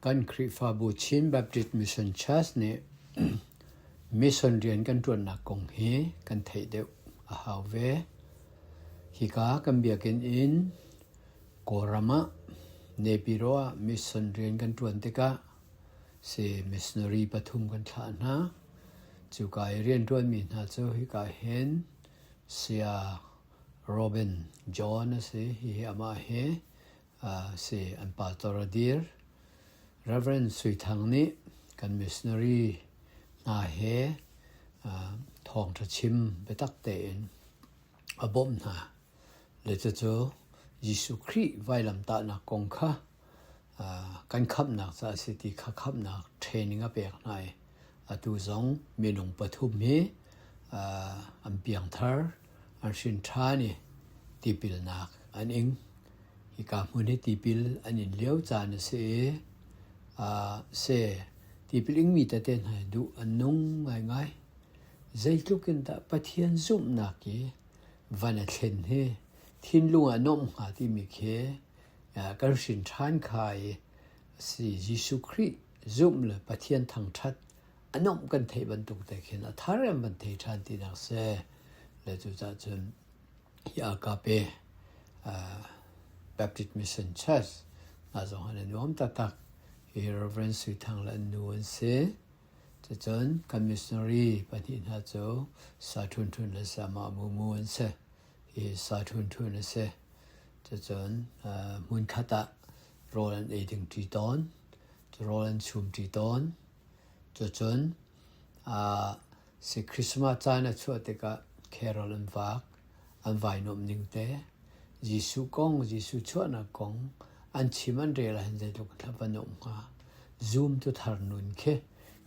Kan Khrihfabu Chin Baptist Mission Church nih mission rian kan ṭuannak kong hi kan theih deuh a hau ve. Hika kan biakinn in Kawlram ah Naypyidaw ah mission rian kan ṭuan tikah si missionary pathum kan thlah hna. Cuka i rianṭuanmi hna cu hika hin Saya Robin John a si. Hihi amah hi si an pastor a dir. Reverend Sui Thang nih kan missionary hna he thawngṭha chim biatak tein a bawmh hna. Le cucu Jesuh Khrih vailamtahnak kong kha kan khamhnak caah a si ti kha khamhnak training a pek hna i atu zong minung pathum hi an piangthar, an hrin ṭhan i tipilnak an ing. Hika hmun hi tipil an in lio caan a si i se tipil ingmi tete hna hi duh an nung ngaingai. Zeitluk in dah Pathian zumhnak i van a thlen hi thinlung ah nuamh hnga timi khi kan hrin ṭhan kha i si Jesuh Khrih zumh le Pathian thangṭhat a nuamh kan theih bantuk te khin a thar in van thei ṭhan tinak si. Le cucaah cun hi Agape Baptist Mission Church hna zong an i nuam taktak. Hi Reverend Sui Thang le an nu an si. Cucun kan missionary pahnih hna cu Sa Ṭhun Ṭhun le Sama Mu Mu an si. Hi Sa Ṭhun Ṭhun a si. Cucun hmunkhat ah rawl an ei ding ṭi tawn. Rawl an chum ṭi tawn. Cucun si Christmas caan a chuah tikah carol an vak. An vai nuamh ning te. Jesuh kong, Jesuh chuahnak kong an chim an rel ahhin zeitluk in va nuamh hnga. Zumtu thar nun khi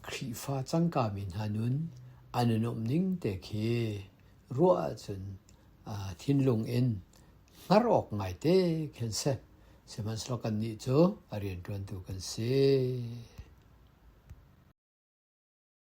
Khrihfa cangkami hna nun an i nuamh ning te khi ruah ahcun thinlung in hngar awk ngaite khin si. Sihmanhsehlaw kannih cu a rianṭuantu kan si.